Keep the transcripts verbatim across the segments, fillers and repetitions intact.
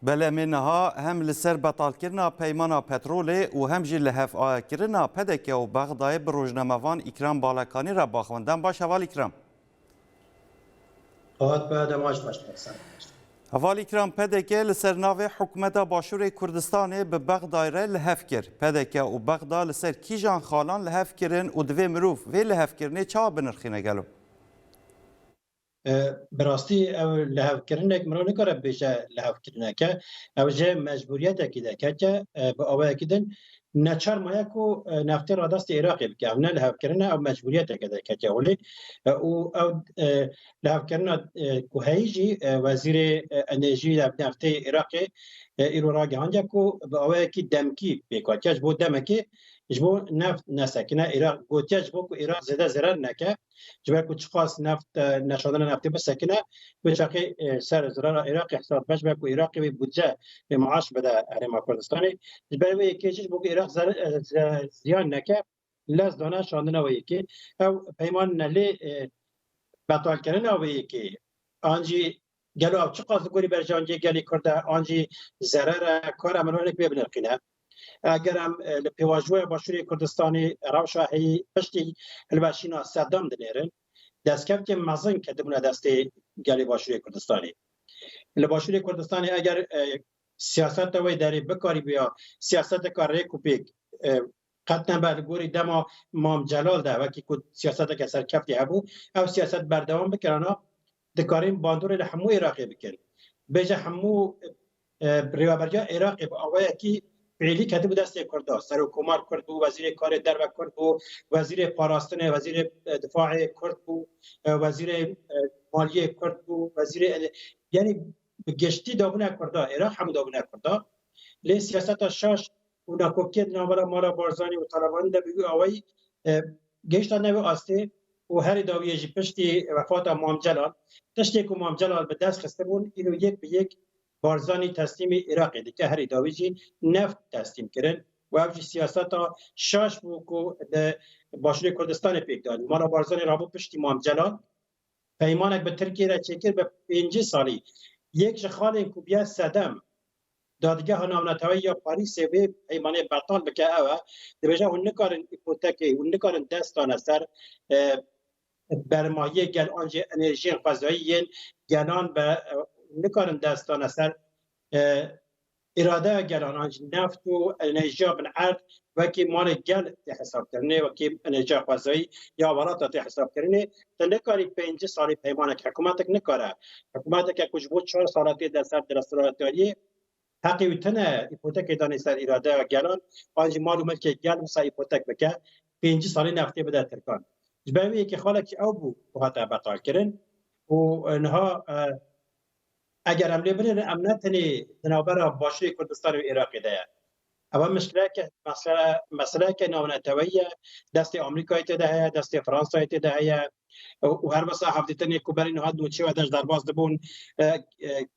Belê, em ê niha hem li ser betalkirina peymana petrolê û hem jî li hev kirina P D K û Bexdayê bi rojnamevan Îkram Balakanî re baxivin. Dem baş heval Îkram. Hat be, dem baş, baş, baş. Heval Îkram, P D K li ser navê Hikûmeta Başûrê Kurdistanê bi Bexdayê re li hev kir. P D K û Bexda li ser kîjan xalan li hev kirin û divê mirov vê lihevkirinê çawa binirxîne gelo? E, bi rastî ew lihevkirinek mirov nikare bêje lihevkirineke. Ew jê mecbûriyetekî derketiye, e, bi awayekî din neçar maye ku, e, neftê radestê Iraqê bike. Ew ne lihevkirin e, ew mecbûriyeteke derketiye holê. E, û ew, e, lihevkirina, e, ku heyî jî, e, wezîrê, e, enerjî ya neftê Iraqê, e, îro ragihandiye ku bi awayekî demkî pêk hatiye. Ji bo demekê, ji bo neft nesekine Iraq, gotiye ji bo ku Iraq zêde zerer neke. Ji ber ku çiqas neft, e, neşandina neftê bisekine, wê çaxê, e, ser zirara Iraqê hesab be, ji ber ku Iraqê wê budce, wê maaş bide Herêma Kurdistanê. Ji ber wê yekê jî, ji bo ku Iraq zer-, e, ze-, ziyan neke, lez dane şandina wê yekê. Ew peyman ne lê, e, betalkirina wê yekê, an jî gelo ew çiqas li gorî berjewendiyê gelê Kurd e, an jî zerer e, kar e mirov hinek bê binirxîne. Eger em, e, li pêvajoya Başûrê Kurdistanê rewşa heyî piştî hilweşîna Sedam dinêrin, destkeftên mezin ketibûne destê gelê Başûrê Kurdistanê. Li Başûrê Kurdistanê eger, e, siyaseta wê derê bikarî bûya siyaseteka rêk û pêk, e, qet nebe li gorî dema Mam Celal de, wekî ku siyaseteke serkeftî hebû, ew siyaset berdewam bikirana, dikarin bandorê li hemû Iraqê bikin. Bêje hemû, e, rêveberiya Iraqê bi awayekî fiîlî ketibû destê Kurda. Serokkomar Kurd bû, wezîrê karê derve Kurd bû, wezîrê parastinê, wezîrê, e, difacê Kurd bû, e, wezîrê, e, maliyê Kurd bû, wezîrê, e, yanî bi giştî dabûne Kurda, Iraq hemû dabûne Kurda. Lê siyaseta şaş û nakokiyê di navbera mala Barzanî û Talebanî de bi wî awayî, e, gehiştane wê astê û herî dawiyê jî piştî wefata Mam Celal, tiştê ku Mam Celal bi dest xistibûn, îro yek bi yek Barzanî teslîmî Iraqê dike, herî dawî jî neft teslîm kirin û ev jî siyaseta şaş bû ku li Başûrê Kurdistanê pêk danî. Mala Barzanî rabû piştî Mam Celal, peymanek bi Tirkiyê re çêkir bi pêncî salî. Yek ji xalên ku bûye sedem Dadgeha Navneteweyî ya Parîsê vê peymanê betal bike ew e. Dibêje hûn nikarin îpotekê, hûn nikarin dest dane ser, e, bermahiyê gel an jî enerjiyên xwezayî yên gelan be, e, nikarin dest dane ser, e, îradeya gelan an jî neft û enerjiya bin erd wekî malê gel tê hesabkirinê, wekî enerjiya xwezayî ya welata tê hesabkirinê. Tu nikarî pêncî salî peymanek, hikûmetek nikare. Hikûmeteke ku ji bo çar sala tê de ser desthilatdariyê, heqê wî tune îpotekê danê ser îradeya gelan, an jî mal û milkê gel wisa îpotek bike, pêncî salî neftê bide Tirkan. Ji ber wê yekê xalekî ew bû ku hate betalkirin û, e, niha, e, eger em lê binêrin, em ne tenê di navbera Başûrê Kurdistanê û Iraqê de ye. Ew e mişkileke, mesele, meseleke navneteweyî ye. Destê Amerîkayê tê de heye, destê Fransayê tê de heye. Û, û her wisa hevdîtinê ku berî niha nûçê we de ji derbas dibûn, e, e,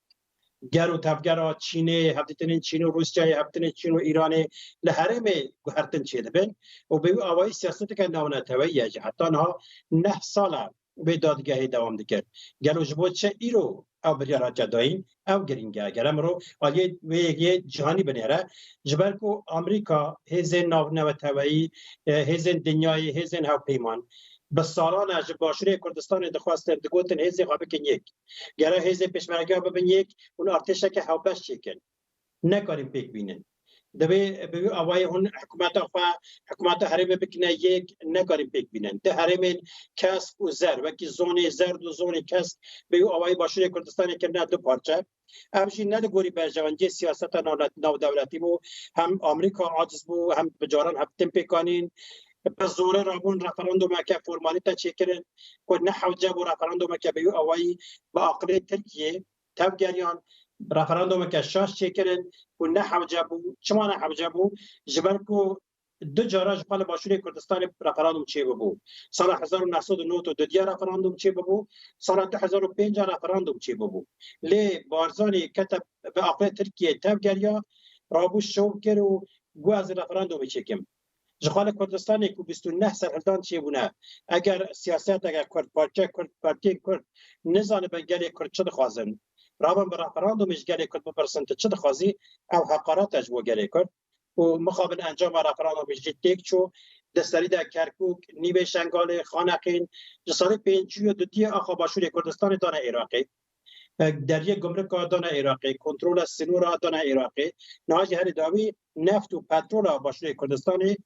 ger û tevgera Çînê, hevdîtinên Çîn û Rûsyayê, hevdîtinên Çîn û Îranê li herêmê guhertin çêdibin û bi wî awayî siyaseteke navneteweyî ye jî. Heta niha neh sal e vê dadgehê dewam dike. Gelo ji bo çi îro ew biryar hatiye dayîn? Ew girîng e. Gere mirov aliyê wê yekê cîhanî binêre. Ji ber ku Amerîka, hêzên navneteweyî, e, hêzên dinyayê, hêzên hevpeyman bi salan e ji Başûrê Kurdistanê dixwestin, digotin hêzên xwe bikin yek. Gere hêzên pêşmergeya bibin yek û artêşeke hevbeş çêkin. Nekarîn pêk bînin. Divê bi wî awayî hûn hikûmeta xwe, hikûmeta herêmê bikine yek, nekarîn pêk bînin. Di herêmên kesk û zer, wekî zonê zerd û zonê kesk, bi wî awayî Başûrê Kurdistanê kirine du parçe. Ev jî ne li gorî berjewendiyê siyaseta nav-, navdewletî bû, hem Amerîka aciz bû, hem bi caran hevdîtin pêk anîn. Bi zorê rabûn referandumeke formalîte çêkirin, ku ne hewce bû referandumeke bi wî awayî bi aqilê Tirkiyê tevgeriyan, referandumeke şaş çêkirin ku ne hewce bû. Çima ne hewce bû? Ji ber ku du cara ji xwe li Başûrê Kurdistanê referandum çêbibû. Sala hezar û neh sed û nod û du diya referandum çêbibû, sala du hezar û pênc a referandum çêbibû. Lê Barzanî kete bi aqilê Tirkiyê tevgeriya, rabû şov kir û got, ez referandumê çêkim. Ji xwe li Kurdistanê ku bîst û neh serhildan çêbûne, eger siyaseteke Kurd, parçe Kurd, partiyên Kurd nizanibin gelê Kurd çi dixwazin, Ravan bi referandumê ji gelê Kurd bipirsin, tu çi dixwazî? Ew heqaret e ji bo gelê Kurd. Û mixabin encama referandumê jî têk çû. Di serî de Kerkûk, Nîvê Şengalê, Xaneqîn, ji sedî pêncî û duyê axa Başûrê Kurdistanê dane Iraqê. E, deriyê gumrika dane Iraqê, kontrola sînora dane Iraqê. Niha jî herî dawî neft û petrola Başûrê Kurdistanê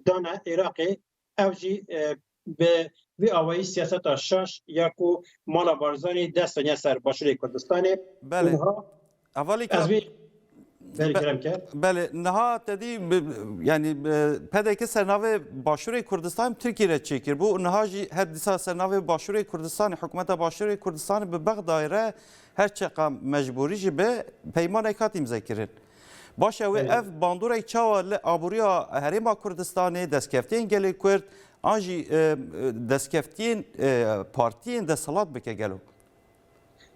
dane Iraqê. Ev jî, e, bi vî awayî siyaseta şaş ya ku mala Barzanî dest daniye ser Başûrê Kurdistanê. Belê. Niha Hevalî ez ka- vê Belê, Be- kerem ke. Belê, niha te dî bi- yani, e, P D K sernavê Başûrê Kurdistan Tirkiyê re çêkir bû. Niha jî her dîsa sernavê Başûrê Kurdistanê, hikûmeta Başûrê Kurdistanê bi Bexdayê re her çeqa mecbûrî jî be peymanek hat îmze kirin. Baş e wê Belê. Ev bandorek çawa li aboriya Herêma Kurdistanê, destkeftiyên gelê Kurd, an jî, e, e, destkeftiyên, e, partiyên desthilat bike gelo?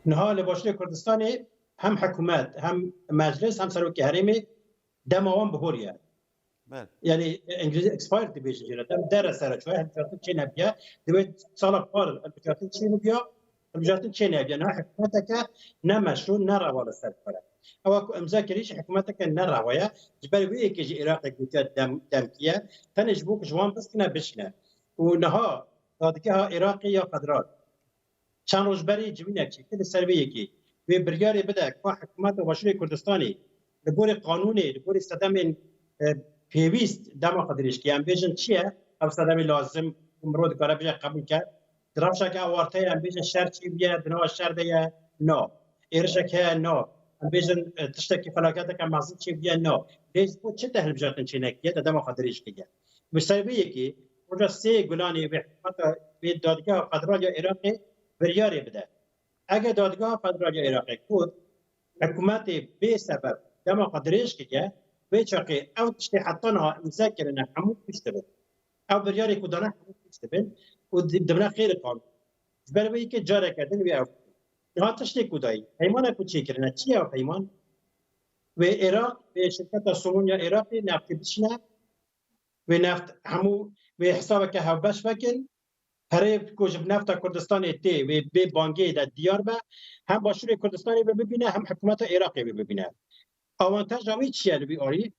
Niha li Başûrê Kurdistanê hem hikûmet, hem meclis, hem serokê herêmê dema wan bihoriye. Belê. Yani, e, îngilîzî expired dibêjin jê re. Dem dere sere çûye, hilbijartin çê nebiye. Di wê sala par hilbijartin çê bibiya, hilbijartin çê nebiye. Niha hikûmeteke ne meşrû, ne rewa li ser kar e. Ewa ku îmza kirî jî hikûmeteke ne rewa ye. Ji ber wê yekê jî Iraqê gotiye dem-, demkî ye. Tenê ji bo ku ji wan bistine, bişine. Û niha dadgeha Iraqê ya federal çend roj berê civînek çêkir li ser vê yekê. Wê biryarê bide ka hikûmeta Başûrê Kurdistanê li gorî qanûnê, li gorî sedemên, e, pêwîst dema xwe dirêj ke. Em bêjin çi ye? Ev sedemê lazim û mirov dikare bije qebûl ke. Di rewşeke awarte ye, em bêjin şer çêbûye, di nava şer de ye, na. Êrişek heye, na. Em bêjin, e, tiştekî felaketeke mezin çêbûye, na. Lê ji bo çi te hilbijartin çênekiriye, te dema xwe dirêj kiriye? Bi ser vê yekê, roja sê Gulanê wê hikûmeta, wê Dadgeha Federal ya Iraqê biryarê bide. Eger Dadgeha Federal ya Iraqê got, hikûmetê bê sebeb dema xwe dirêj kiriye, wê çaxê ew tiştê heta niha îmze kirine hemû pişt dibin. Ew biryarê ku dane hemû pişt dibin û di-, dibine xêr qanûn. Ji ber vê yekê careke din wê ew. Niha tiştê ku dayî, peymana ku çêkirine, çi ye ew peyman? Wê Iraq, wê şirketa Somon ya Iraqê neftê bişîne, wê neft hemû, wê hesabeke hevbeş vekin, pereyê ku ji nefta Kurdistanê tê, wê bê bangê de diyar be, hem Başûrê Kurdistanê wê bibîne, hem hikûmeta Iraqê wê bibîne. Avantaja wê çi ye li vî alî?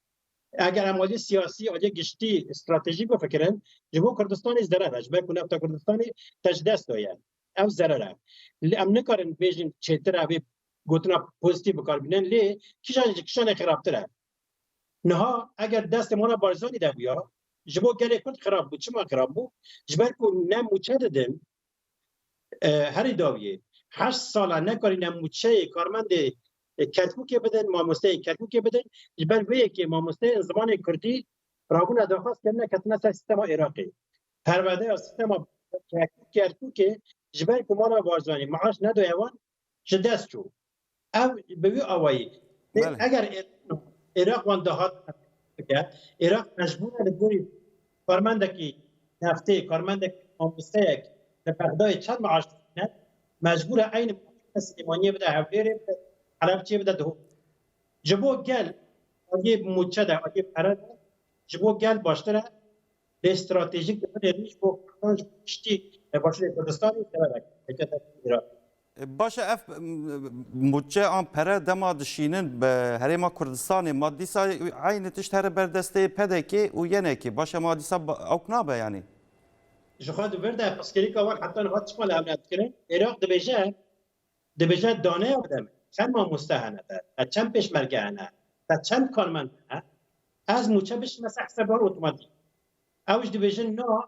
Eger em aliyê siyasî, aliyê giştî, stratejîk bifikirin, ji bo Kurdistanê zerer e. Ji ber ku nefta Kurdistanê te ji dest daye. Ev zerer e. Lê em nikarin bêjin çêtir e, vê gotina pozîtîf bi kar bînin, lê kîjan ji kîjanê xirabtir e. Niha eger destê mala Barzanî de bûya, ji bo gelê Kurd xirab bû. Çima xirab bû? Ji ber ku ne mûçe didin, e, herî dawiyê. Heşt sala nekarîne mûçeyê karmendê, e, Kerkûkê bidin, mamosteyê Kerkûkê bidin. Ji ber vê yekê mamosteyên zimanê Kurdî rabûne daxwaz kirine ketine ser sîstema Iraqê. Perwerdeya sîstema Kerkûkê ji ber ku mala Barzanî maaş nedaye wan ji dest çû. Ev bi wî awayî. Belê. Eger Ê-, Iraq wan dahat bike, Iraq mecbûr e li gorî karmendekî neftê, karmendekî mamosteyek li Bexdayê çend maaş destîne, mecbûr e eynî maaşê Silêmaniyê bide, Hewlêrê bide, Helebçeyê bide, Duhokê. Ji bo gel, aliyê mûçe de, aliyê pere de, ji bo gel baştir e. Lê stratejîk di binê rî ji bo Kurdan, ji bo giştî, e, Başûrê Kurdistanê severek, heke te Îran. E, baş e, ev, m, mûçe an pere dema dişînin bi Herêma Kurdistanê, ma dîsa eynî tişt here ber destê P D K û Y N K. Baş e, ma dîsa ba-, ewk nabe yanî? Ji xwe di vir de pirsgirêka wan heta niha çima li hev nedikirin? Iraq dibêje, dibêje daneya bide min. Çend mamoste hene te? Te çend pêşmerge hene? Te çend karmend hene? Ez mûçe bişîme ser hesabê wan otomatîk. Ew jî dibêjin, na,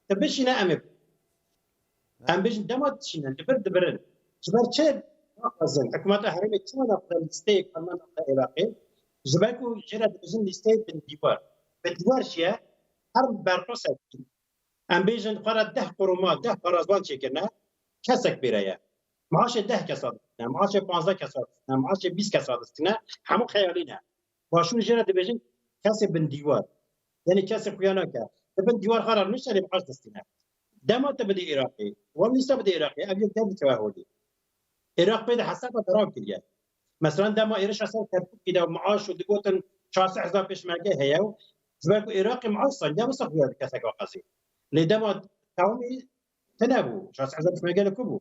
tu bişîne em ê. Em bêjin dema dişînin, li vir dibirin. Ji ber çi naxwazin? Hikûmeta herêmê çima naxwaze lîsteyê karmenda Iraqê? Ji ber ku jê re dibêjin lîsteyê bindîwar. Bindîwar çi ye? Her berpirse Em bêjin xwe re deh quruma, deh parazvan çêkirine, kesek pê re ye. Maaşê deh kesa distine, maaşê panzdeh kesa distine, maaşê bîst kesa distine, hemû xeyalî ne. Başûr jê re dibêjin kesê bin dîwar. Yanî kesê xuya nake. Di bin dîwar xwe re nişte lê maaş distine. Dema te bidî Iraqê, wan lîsta bidî Iraqê, ev yek der dikeve holê. Iraq pê de hesaba xerab kiriye. Mesela dema êrişa ser Kerkûkî de maaş û digotin çar sed hezar pêşmerge heye û ji ber ku Iraqê maaş sand, ya wisa xuya di keseka qezî. Lê dema tewmî tune bû, çar sed hezar pêşmerge li ku bû?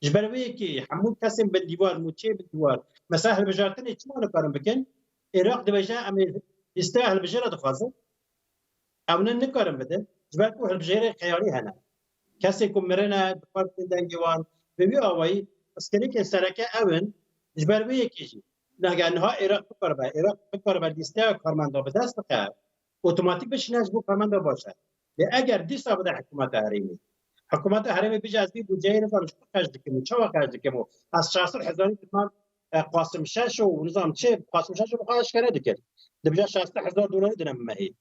Ji ber wê yekê hemû kesên bin dîwar, mûçeyê bin dîwar, mesela hilbijartinê çima nikarin bikin? Iraq dibêje, em ê lîsteya hilbijêra dixwazin. Ew ne nikarin bidin, ji ber ku hilbijêrê xeyalî hene. Kesên ku mirine, dixwazin dengê wan. Bi wî awayî, pirsgirêkên sereke ew in, ji ber wê yekê jî. Nage niha Iraq bikaribe, Iraq bikaribe lîsteya karmenda bi dest bixe, otomatîk bişîne ji bo karmenda baş e. Lê eger dîsa bide hikûmeta herêmê, hikûmeta herêmê bije ez vî budceyê nizam ji xwe xerc dikim û çawa xerc dikim û ez çar sed hezarî dirham, e, Qasim Şeş û nizam çi, Qasim Şeş û bi xwe eşkere dikir. Dibije şeş sed hezar dolarî dine min mehî.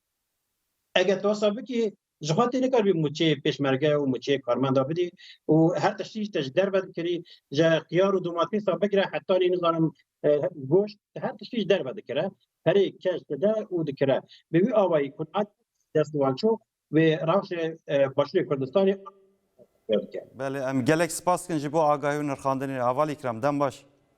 Eger tu wisa bikî, ji xwe tê nikaribî mûçeyê pêşmerge û mûçeyê karmenda bidî û her tiştî ji te ji derve dikirî, ji xiyar û domatêsa bigire heta nî nizanim, e, goşt, her tiştî ji derve dikire. Herê keş dide û dikire. Bi wî awayî ku niha dest wan çû, wê rewşê, e, Başûrê Kurdistanê dike. Belê, em gelek spas dikin ji bo agahî û nirxandinê. Heval Îkram, dem baş.